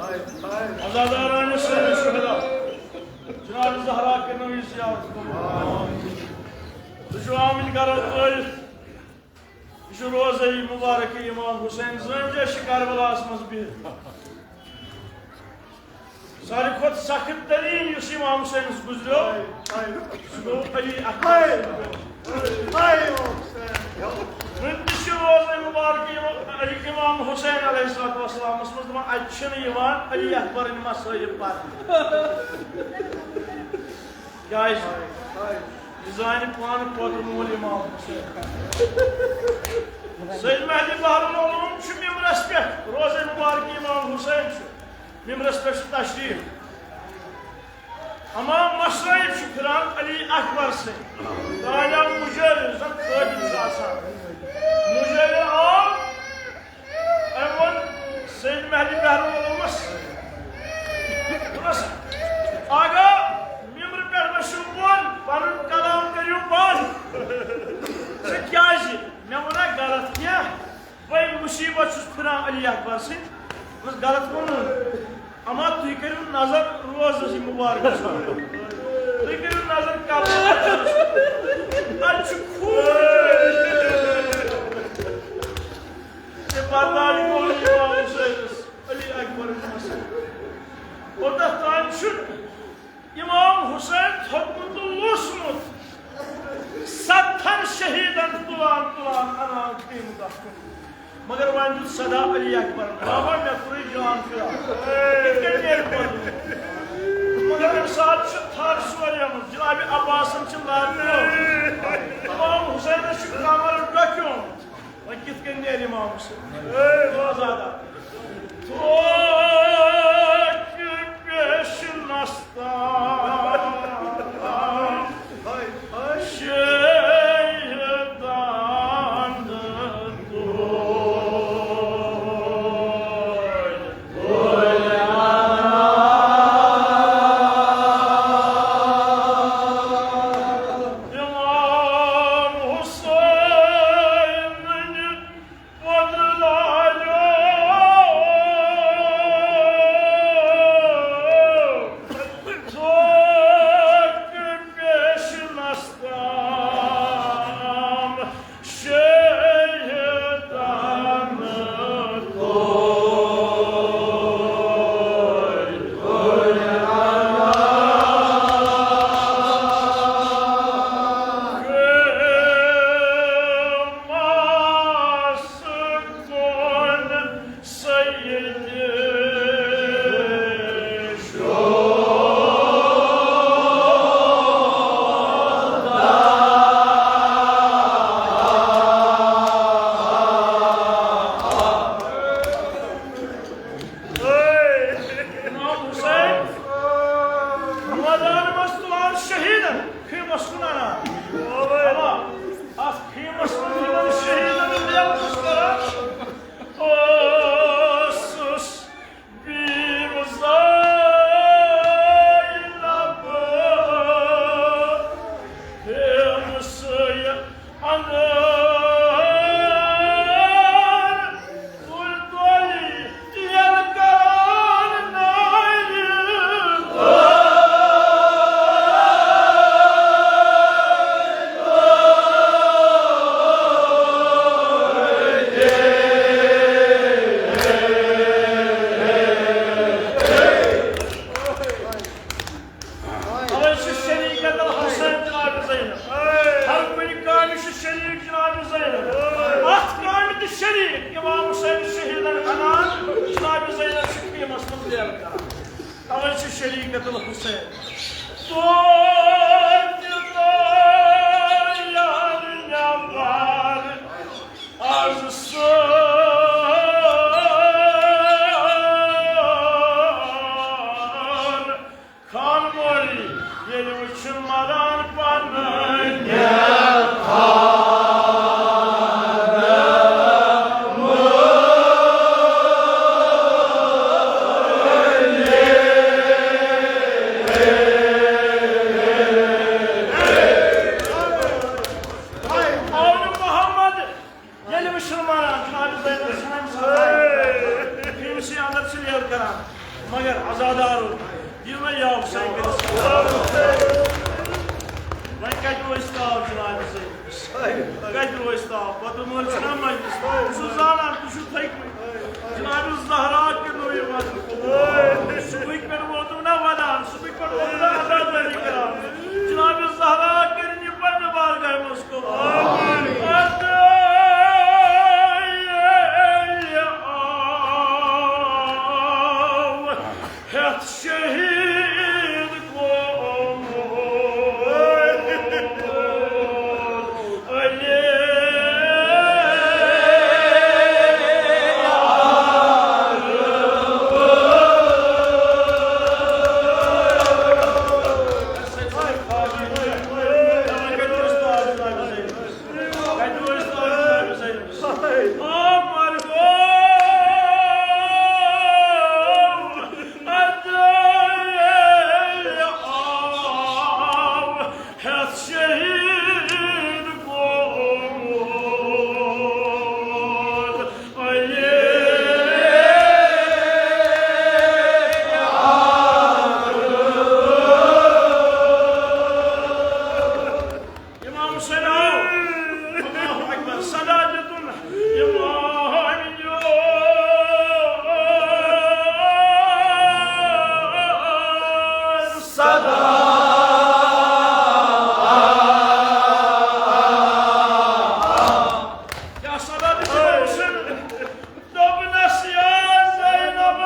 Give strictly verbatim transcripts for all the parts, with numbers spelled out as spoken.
عزاداران سٲنۍ شہدا، جناب زہرا کٔرنو یہِ زیارت قبول۔ تُہۍ چھِو آمٕتۍ کرو تٲریٖف۔ یہِ چھُ روزے مُبارک امام حسین، زٲنۍ جاے چھِ کربلاہس منٛز بِہِتھ۔ ساروی کھۄتہٕ سخت تریٖن یُس امام حسینس گُزریو، سُہ گوٚو علی اکبر۔ وٕنہِ تہِ چھِ روزے مُبارک امام، امام حسین علیہ الصلوۃ والسلامس منٛز دَپان، اتہِ چھِنہٕ یِوان علی اکبرٕنۍ مصٲیب پرنہٕ۔ کیازِ؟ یہِ زانہِ پانہٕ پوتُر مول امام حسین۔ سید مہدی بحر العلوم چھُ ممبرس پٮ۪ٹھ، روزے مُبارک امام حسین چھُ ممبرس پٮ۪ٹھ چھُ تشریف۔ امام مصائب چھُ پھران علی اکبر سٕنٛدۍ تالیا مُجٲوِر زن خٲدِم چھُ آسان۔ مُجٲوِر آو، أمۍ ووٚن سید مہدی بحر العلومس، دوٚپنس، آغا، ممبرٕ پٮ۪ٹھ مہ چھِو بۄن، پنُن کلام کٔرِو بنٛد۔ ژٕ کیازِ؟ مےٚ ووٚنا غلط کینٛہہ؟ بٔے مُصیٖبت چھُس پھِران علی اکبر سۭتۍ۔ دوٚپمَس، غلط ووٚنُن۔ اما تُہۍ کٔرِو نظر روزس یہِ مُبارکس کُن۔ تُہۍ کٔرِو نظر قبرس کُن۔ اَتہِ چھُ خوٗن۔ تہٕ برداش گوٚو نہٕ امام حُسینس علی اکبر مسلم۔ اوٚتَتھ تام چھُ امام حسین تھوٚکمُت تہٕ لوسمُت، ستتھن شہیدن تُلان تُلان انان تھیومُت اتھ کُن۔ مگر وۄنۍ دیُت صدا علی اکبرن، بابا، مےٚ کوٚرُے جان فدا۔ یِتھ کٔنۍ نیرِ پتہٕ۔ مگر امہِ ساتہٕ چھِ تھر سورے منٛز، جناب عباسن چھِ لارنٲو۔ امام حسینس چھُ کمر ڈۄکھیومُت۔ وۄنۍ کِتھ کٔنۍ نیرِ امام حسین؟ اے بازارا۔ توتہِ پیش نستان شیطان توتہِ۔ امام حسین امام حسین مٲدانہٕ منٛز تُلان شہیٖدن خیمس کُن انان۔ اما اتھ خیمس منٛز یِمن شہیٖدن نیوٕ کران اوسُس بیم زینب ہمسایہِ اندر تُلۍ تُلۍ ییٚلہِ کران نارِ۔ اوے چھُ شریٖک الحسین جناب زینب۔ ہر کُنہِ کامہِ چھُ شریٖک جناب زینب۔ اتھ کامہِ تہِ شریٖک۔ امام حسین شہیٖدن انان جناب زینب چھِ خیمس منٛز لیل کران۔ اوے چھُ شریٖک الحسین۔ توتہِ تیار نٮ۪بر از سٲنۍ خان موری ییٚلہِ وٕچھِ مران پنٕنۍ۔ آل محمد ییٚلہِ وٕچھُن مران، جناب زینب سٕنٛدِ خیمسٕے اندر چھِ لیل کران۔ مگر عزادارو، یہِ مہ یاو سنگتس۔ وۄنۍ کتہِ روزِ تاو جناب حسین؟ کتہِ روزِ تاو؟ پتہٕ مٲلۍ چھُنہ مجلس۔ بہٕ چھُس زانان، بہٕ چھُس تھٔکمٕتۍ۔ جناب زہرا کِنہٕ یہِ وَنہٕ؟ صُبحٕکۍ پٮ۪ٹھ ووتُم نہ ودان، صُبحٕکۍ پٮ۪ٹھ ووتُم نہ عزادٲری کران۔ جناب زہرا کٔرِنۍ یہِ پننہِ بارگاہہِ منٛز قبول۔ آمین۔ ہیتھ شہید قوم علی۔ امام حسین آو۔ اللہ اکبر۔ سجادۃ الامام۔ صدا۔ کیا صدا دِژ امام حسین؟ دوٚپنَس، یا زینب،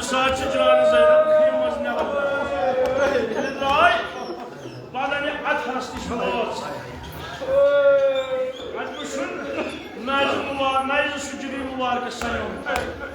سۭتۍ چھِ جناب زینب خیمہٕ منٛز نٮ۪بر۔ ییٚلہِ درٛاے، پتہٕ اَنہِ اَتھس نِش وٲژ۔ اَتہِ وٕچھُن، نَیہِ زٕ مُبار-، نَیہِ زٕ سُہ جگرِ مُبارکس سَنیومُت۔